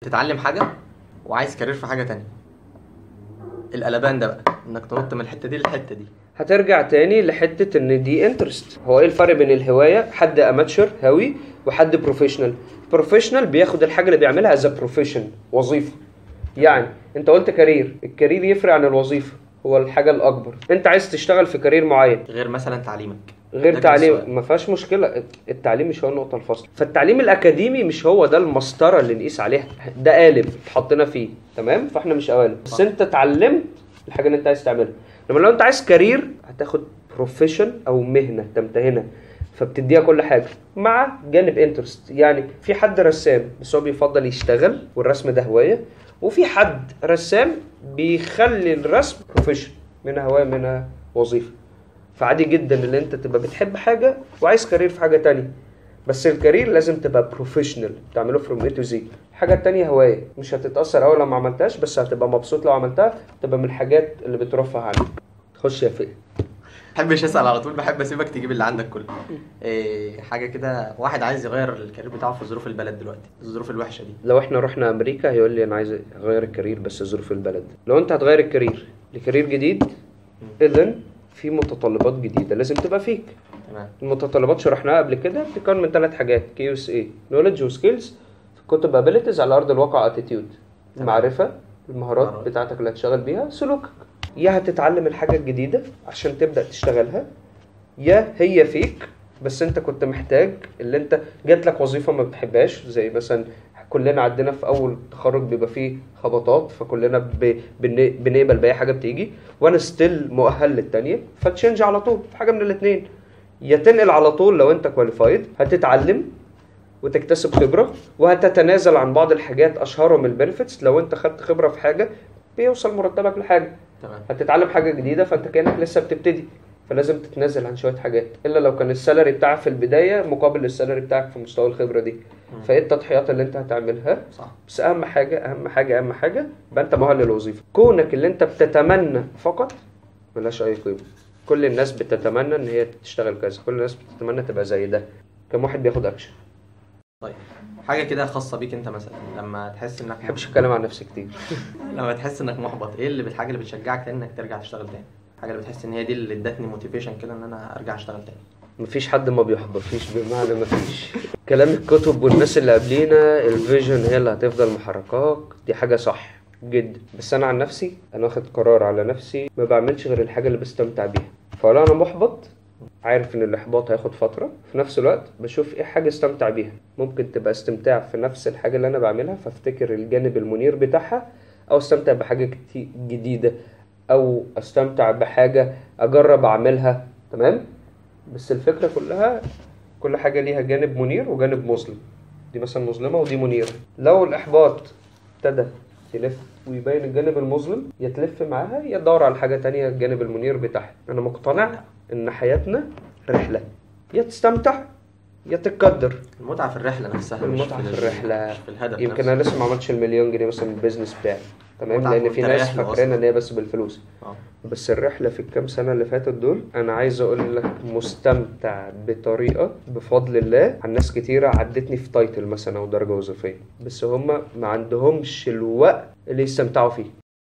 تتعلم حاجة وعايز career في حاجة تانية، القلبان ده بقى انك تنط من الحتة دي للحتة دي. هترجع تاني لحته ان دي interest. هو ايه الفرق بين الهوايه، حد amateur هاوي وحد professional؟ professional بياخد الحاجة اللي بيعملها as profession، وظيفة. يعني انت قلت career، ال career يفرق عن الوظيفة، هو الحاجة الاكبر. انت عايز تشتغل في career معين غير مثلا تعليمك، غير ده كان تعليم السؤال. ما فيهاش مشكلة، التعليم مش هو النقطة الفاصلة. فالتعليم الاكاديمي مش هو ده المسطره اللي نقيس عليها، ده قالب اتحطينا فيه، تمام؟ فاحنا مش قوالب، بس انت اتعلمت الحاجة اللي انت عايز تعملها. لما لو انت عايز career هتاخد profession او مهنة تمتهنها، فبتديها كل حاجة مع جانب interest. يعني في حد رسام بس هو بيفضل يشتغل والرسم ده هواية، وفي حد رسام بيخلي الرسم profession، منها هواية منها وظيفة. فعادي جدا ان انت تبقى بتحب حاجة وعايز career في حاجة تانية، بس ال career لازم تبقى professional تعمله from A to Z. الحاجة التانية هواية، مش هتتاثر اول لو ما عملتهاش، بس هتبقى مبسوط لو عملتها، تبقى من الحاجات اللي بترفه عنك. خش يا فئة. بحبش اسال على طول، بحب اسيبك تجيب اللي عندك كله. إيه حاجة كده، واحد عايز يغير ال career بتاعه في ظروف البلد دلوقتي، الظروف الوحشة دي. لو احنا رحنا امريكا هيقول لي انا عايز اغير ال career بس ظروف البلد. لو انت هتغير ال career ل career جديد، اذن في متطلبات جديدة لازم تبقى فيك. تمام. المتطلبات شرحناها قبل كده، بتتكون من 3 حاجات: KSA، knowledge و skills، كتب abilities، على ارض الواقع attitude، المعرفة، المهارات مهارات. بتاعتك اللي هتشتغل بيها، سلوكك. يا هتتعلم الحاجة الجديدة عشان تبدا تشتغلها، يا هي فيك بس انت كنت محتاج اللي انت جات لك وظيفة ما بتحبهاش. زي مثلا كلنا عندنا في اول تخرج بيبقى فيه خبطات، فكلنا بنقبل باي حاجة بتيجي، وانا still مؤهل للتانيه، ف change على طول في حاجة من الاثنين. يا تنقل على طول لو انت qualified، هتتعلم وتكتسب خبره وهتتنازل عن بعض الحاجات، اشهرهم ال benefits. لو انت خدت خبره في حاجة بيوصل مرتبك لحاجة. تمام. هتتعلم حاجة جديدة فانت كانك لسه بتبتدي، فلازم تتنازل عن شوية حاجات، الا لو كان ال salary بتاعك في البداية مقابل لل salary بتاعك في مستوى الخبرة دي. فايه التضحيات اللي انت هتعملها؟ صح. بس اهم حاجة اهم حاجة اهم حاجة يبقى انت مؤهل للوظيفة. كونك اللي انت بتتمنى فقط ملهاش اي قيمة. كل الناس بتتمنى ان هي تشتغل كذا، كل الناس بتتمنى تبقى زي ده، كم واحد بياخد اكشن؟ طيب حاجة كده خاصة بيك انت، مثلا لما تحس انك ما بحبش اتكلم عن نفسي كتير. لما تحس انك محبط، ايه اللي الحاجة اللي بتشجعك تاني انك ترجع تشتغل تاني؟ الحاجة اللي بتحس ان هي دي اللي ادتني motivation كده ان انا ارجع اشتغل تاني. مفيش حد ما بيحبطش، بمعنى مفيش كلام الكتب والناس اللي قبلينا، ال vision هي اللي هتفضل محركاك، دي حاجة صح جدا. بس انا عن نفسي انا واخد قرار على نفسي ما بعملش غير الحاجة اللي بستمتع بيها. فلو انا محبط عارف ان الاحباط هياخد فترة، في نفس الوقت بشوف ايه حاجة استمتع بيها، ممكن تبقى استمتاع في نفس الحاجة اللي انا بعملها فافتكر الجانب المنير بتاعها، او استمتع بحاجة جديدة، او استمتع بحاجة اجرب اعملها. تمام. بس الفكرة كلها كل حاجة ليها جانب منير وجانب مظلم، دي مثلا مظلمة ودي منيرة. لو الاحباط ابتدى تلف ويبين الجانب المظلم، يا تلف معاها يا تدور على حاجة تانية الجانب المنير بتاعها. انا مقتنع ان حياتنا رحله، يا تستمتع يا تتقدر. المتعة في الرحلة نفسها، المتعة في الرحلة، مش في الهدف. يمكن انا لسه ما عملتش المليون جنيه مثلا من ال business بتاعي، تمام، لان في ناس فاكرين ان هي بس بالفلوس. بس الرحلة في الكام سنة اللي فاتت دول انا عايز اقول لك مستمتع بطريقة بفضل الله عن ناس كتيرة عدتني في title مثلا او درجه وظيفية، بس هم ما عندهمش الوقت اللي يستمتعوا فيه.